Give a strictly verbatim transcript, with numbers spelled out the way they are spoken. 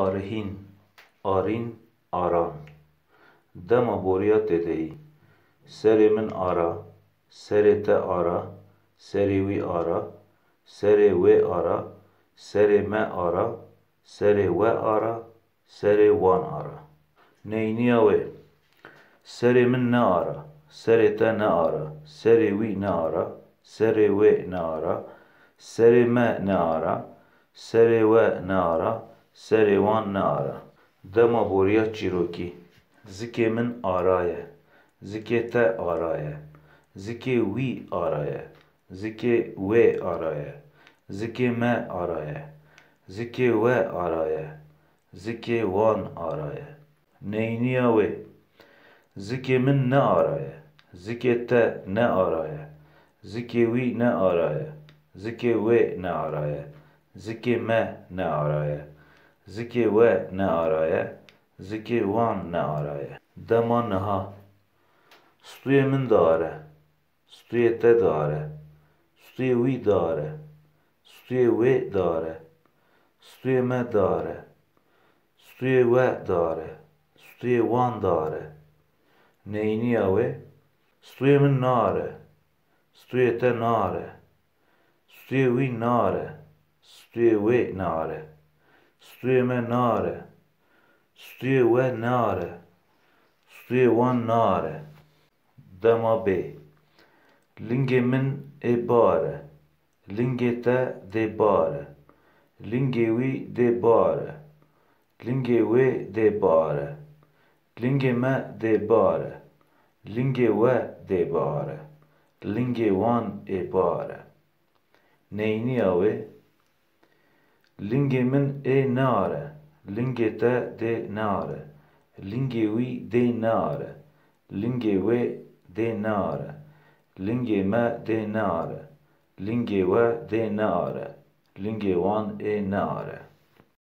Arihîn, arîn, aran. Dema boriya têdeyî. Serê min ara, serê te ara, serê wî ara, serê wê ara, serê me ara, serê we ara, serê wan ara. Neyniya wê. Serê min ne ara, serê te ne ara, serê wî ne ara, serê wê ne ara, serê me ne ara, serê we ne ara, serê wan ne ara. Dema boriya çîrokî. Zikê min ara ye, zikê te ara ye, zikê wî ara ye, zikê wê ara ye, zikê me ara ye, zikê we ara ye, zikê wan ara ye. Neyniya wê. Zikê min ne ara ye, zikê te ne ara ye, zikê wî ne ara ye, zikê wê ne ara ye, zikê me ne ara ye, zikê we ne ara ye, zikê wan ne ara ye. Dema niha. Stûyê min diare, stûyê te diare, stûyê wî diare, stûyê wê diare, stûyê me diare, stûyê we diare, stûyê wan diare. Neyniya wê. Stûyê min nare, stûyê te nare, stûyê wî nare, stûyê wê nare, stûyê me nare, stûyê we nare, stûyê wan nare. Dema bê. Lingê min ê bar e, lingê te dê bar e, lingê wî dê bar e, lingê wê dê bar e, lingê me dê bar e, lingê we dê bar e, lingê wan ê bar e. Neyniya wê. Lingê min ê neare, lingê te dê neare, lingê wî dê neare, lingê wê dê neare, lingê me dê neare, lingê we dê neare, lingê wan ê neare.